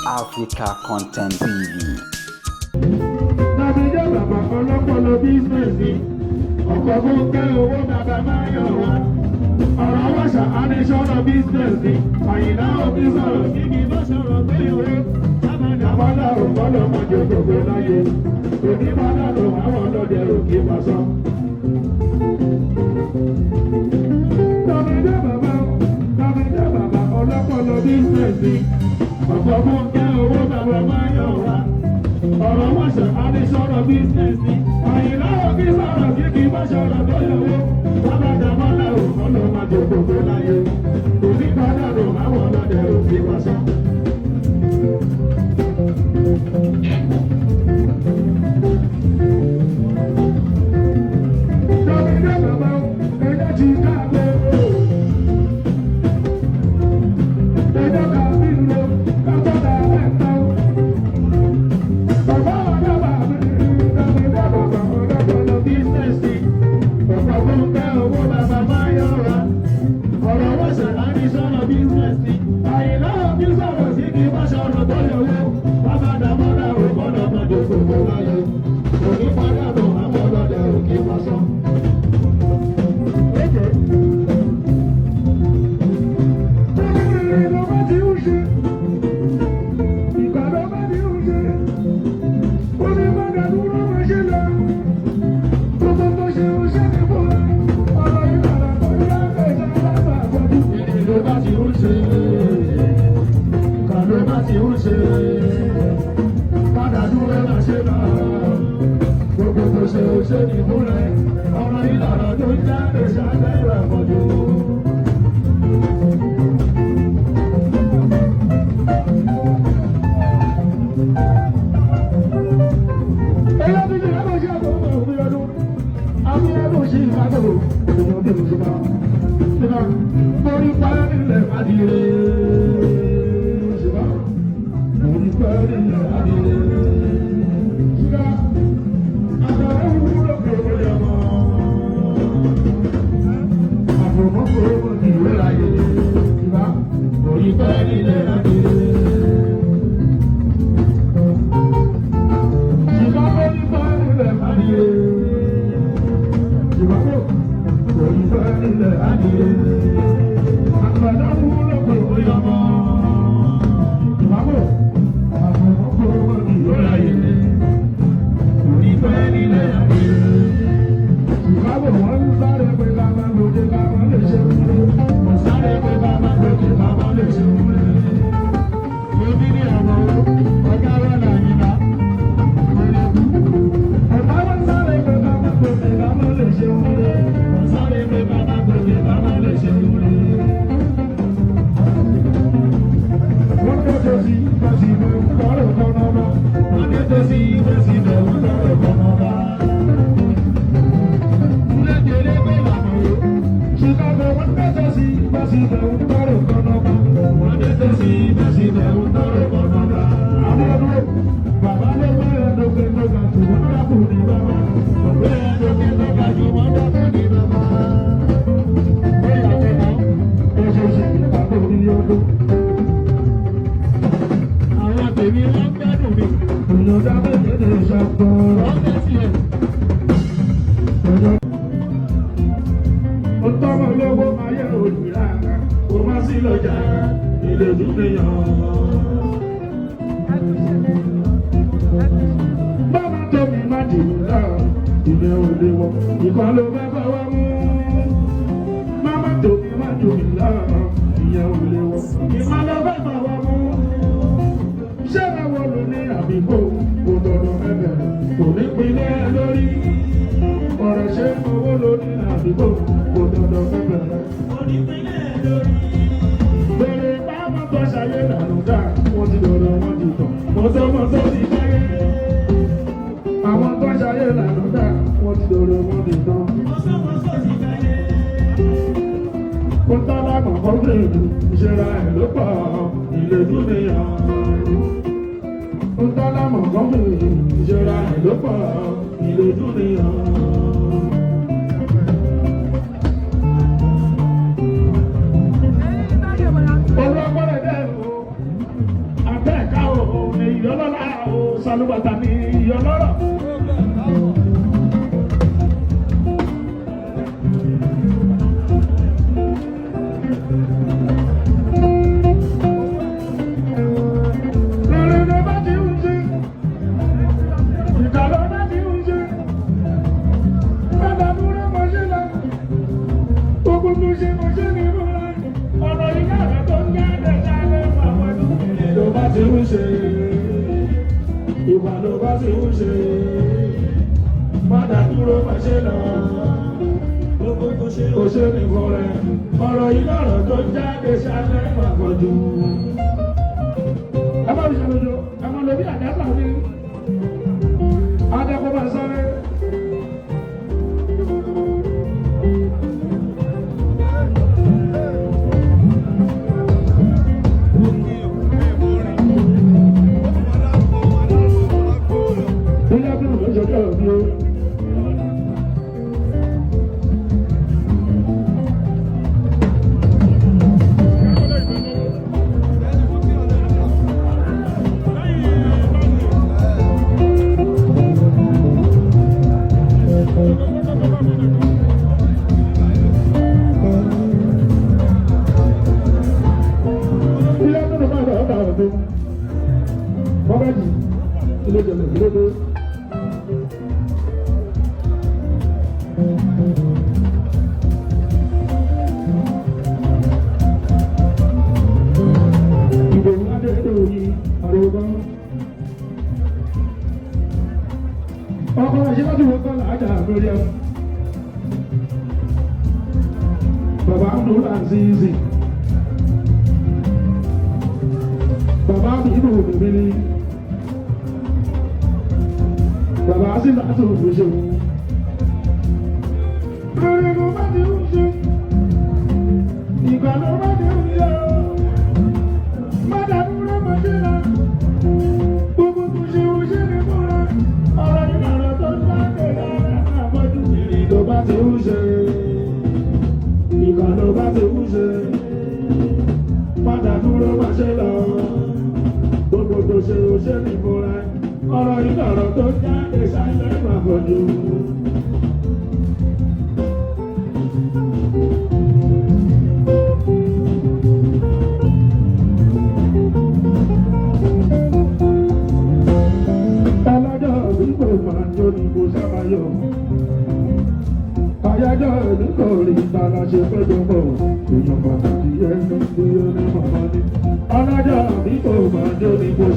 Africa Content TV. Nàbíjẹ́ bàbá ọlọ́pọ̀lọ́ business, ọkọ̀ fún kẹ́ owó bàbá máa yọ̀ wá. Ọ̀rọ̀ wọ̀ṣà aníṣọ́nà business, àyìnlá òbí sọ̀rọ̀ kíkì bá sọ̀rọ̀ pé òwe. Àbálá ò gbọ́dọ̀ mọ̀jọ gbogbo láyé. Òní bá dànù àwọn ọlọ́dẹ òkè wá sọ. Nàbíjẹ́ bàbá, Nàbíjẹ́ bàbá ọlọ́pọ̀lọ́ business, ọkọ̀ fún kẹ́ owó bàbá máa yọ̀ wá. Ọ̀rọ̀ wọ́n ṣe àdìsọ̀rọ̀ business ni. Àyìnlá òbí sọ̀rọ̀ kíkì bá sọ̀rọ̀ tó yọwó. Bàbá Dàmọ́lá ò kọ́lọ́ máa jẹ gbogbo láyé. Òní padà lò àwọn ọlọ́dẹ òbí wá sọ. Dọ́kítà bàbá ẹ̀dá ti káàbọ̀. Ẹ̀dá kàbí lọ, kápọ́tà ẹ̀ka. Bàbá ọ̀dọ́bà mi, dọ́kítà bàbá ọlọ́pọ̀lọ́ business. Ọ̀pọ̀ fún kẹ́ owó bàbá máa yọ̀ra. Ọ̀rọ̀ wọ́n ṣàlàyé sọ̀rọ̀ business. Àyìnlá òbí sọ̀rọ̀ sí kí wọ́n sọ̀rọ̀ tó yọwó. Bàbá Dàmọ́lá ò gbọ́dọ̀ máa jẹ gbogbo láyé. Òní padà bọ̀ àwọn ọlọ́dẹ òkè wá sọ. Ló bá ti ń ṣe, kà ló bá ti ń ṣe, padà dúró má ṣe lọ. Gbogbo tó ṣe ó ṣe ní fúnra ẹ̀, ọmọ ìlànà tó ń jáde ṣáájú àpọ̀jù. Ẹyá bí ní ẹgbẹ́ ṣe àgbọ̀n òbí ọdún, àbí ẹgbẹ́ ṣe ìbádọ́ òbí ọdún ṣùgbọ́n. Mórí pa nílẹ̀ adìrẹ. Ṣùgbọ́n mórí pa nílẹ̀ adìrẹ. Ṣùgbọ́n àgbàrá wúlò kúrò yọmọ. Àfòmọ́ kúrò mọ̀ ní ìwé láyé. Ṣùgbọ́n mórí pa nílẹ̀ adìrẹ. Ṣùgbọ́n mórí pa nílẹ̀ adìrẹ. Ṣùgbọ́n mórí pa nílẹ̀ adìrẹ. Àgbàdo wúlò kúrò yọmọ. Ṣùgbọ́n àfòmọ́ kúrò mọ̀ ní ìwé láyé. Mórí pa nílẹ̀ adìrẹ. Chicago wọ́n ń sáré pé bàbá lóde bàbá lè ṣe wúlé. Wọ́n sáré pé bàbá lóde bàbá lè ṣe wúlé. Lóbi ní ọ̀nà ọ̀gá rẹ̀ làyìnbá. Ọ̀gá wọ́n sáré pé bàbá lóde bàbá lè ṣe wúlé. Wọ́n sáré pé bàbá lóde bàbá lè ṣe wúlé. Wọ́n tó tó sí bẹ́sì bẹ́ẹ̀ ń lọ́rọ̀ kan náà. Wọ́n tó tó sí bẹ́sì bẹ́ẹ̀ ń lọ́rọ̀ kan náà. Chicago wọ́n tẹ́tọ̀ sí bẹ́sì bẹ́ẹ̀ ń tọrọ kọ́nọ́bà. Wọ́n tẹ́tọ̀ sí bẹ́sì bẹ́ẹ̀ ń tọrọ kọ́nọ́bà. Àwọn ọdún bàbá ló gbé ẹ̀dọ́gbẹ́ tó ga jù wọ́n dákú ní bàbá. Gbé ẹ̀dọ́gbẹ́ tó ga jù wọ́n dákú ní bàbá. Bóyá tẹ̀lé oṣooṣù ìpàgọ́ ní ọdún. Àwọn tèmi wọ́n gbádùn mi. Ìyọ̀dá méjèèjì ṣàkóso. Wọ́n tẹ̀sí ẹ̀. Ọtọ́mọ lówó ayé òdìrá, kò má sí lọ́jà, ilé dúnìyàn. Bàbá tóbi má dìbò náà, ìyẹn ò lè wọ̀, ìkan ló fẹ́ fọwọ́ mú. Màmá tóbi má dìbò náà, ìyẹn ò lè wọ̀, ìkan ló fẹ́ fọwọ́ mú. Ṣé àwọn ló ní àbíkó, kò dọ̀dọ̀ ẹbẹ̀, kò ní pinlẹ̀ lórí. Ọ̀rọ̀ ṣe owó ló ní àbíkó, kò dọ̀dọ̀ ẹbẹ̀. Bèrè báwọn tó ṣayé dànù dá, wọ́n ti dọ̀dọ̀ wọ́n ti tàn, mọ́tọ́mọ́tọ́ ti ṣayé. Àwọn tó ṣayé dànù dá, wọ́n ti dọ̀dọ̀ wọ́n ti tàn. Kó tálákà kọ́ bèrè, ìṣera ẹ̀ ló pọ̀, ilé dúnìyàn. Kó tálákà kọ́ bèrè, ìṣera ẹ̀ ló pọ̀, ilé dúnìyàn. Owó agbọ́dọ̀ dẹ́ o, abẹ́ ẹ̀ka o, Ìyọlọ́lá o, sálúbàtà ní ìyọlọ́rọ̀. Rere ló bá ti ń ṣe, ìkà ló bá ti ń ṣe, bàbá dúró mo ṣe lọ, gbogbo mo ṣe mo ṣe ní ìmúra, ọ̀rọ̀ ìyá rẹ̀ tó ń jáde sáré pàpọ̀ rere ló bá ti ń ṣe, ìwà ló bá ti ń ṣe, padà dúró mo ṣe lọ, Gbogbo tó ṣe kò ṣe ní ìmúra, ọ̀rọ̀ ìyá rẹ̀ tó ń jáde sáré pàpọ̀ jù. Ẹ má fi ṣàlejò, ẹ má lọ bí àdásà mi adẹ́kọ̀ọ́ máa sáré. Ilé ẹgbẹ́ ló ṣọjọ́ òbí o. Ilé ẹgbẹ́ ló máa lọ ọ̀dà òbí. Bọ́bá jì, ilé ìjọba ìlú dé. Ìdòwú Adédèwòye àrògbọ́. Ọkọ̀ àṣíwájú wo kọ́ làájà lórí ẹ. Bàbá Abdul Azizi. Bàbá Abibu Bèbélé. Bàbá Aziz àti Òṣèlú. Lórí mo bá ti ń ṣe. Ìgbà ló bá ti ń yọ. Mádà dúró mo ṣe lọ. Gbogbo tó ṣe o ṣe ní múra. Ọ̀rọ̀ ìlànà tó ń jáde lára àmọ́jú. Ìrìn ló bá ti ń ṣe. Ìgbà ló bá ti ń ṣe. Mádà dúró má ṣe lọ. Gbogbo tó ṣe o ṣe ní múra. Ọ̀rọ̀ ìlànà tó ń jáde sálẹ̀ àmọ́jú. Alájọ́ mi kò máa jó ní kò sábà yọ. Àyájọ́ mi kò rí ìtara ṣe péjọ pọ̀. Èèyàn pàtàkì ẹni tí ó ní màmá ní. Alájọ́ mi kò máa jó ní kò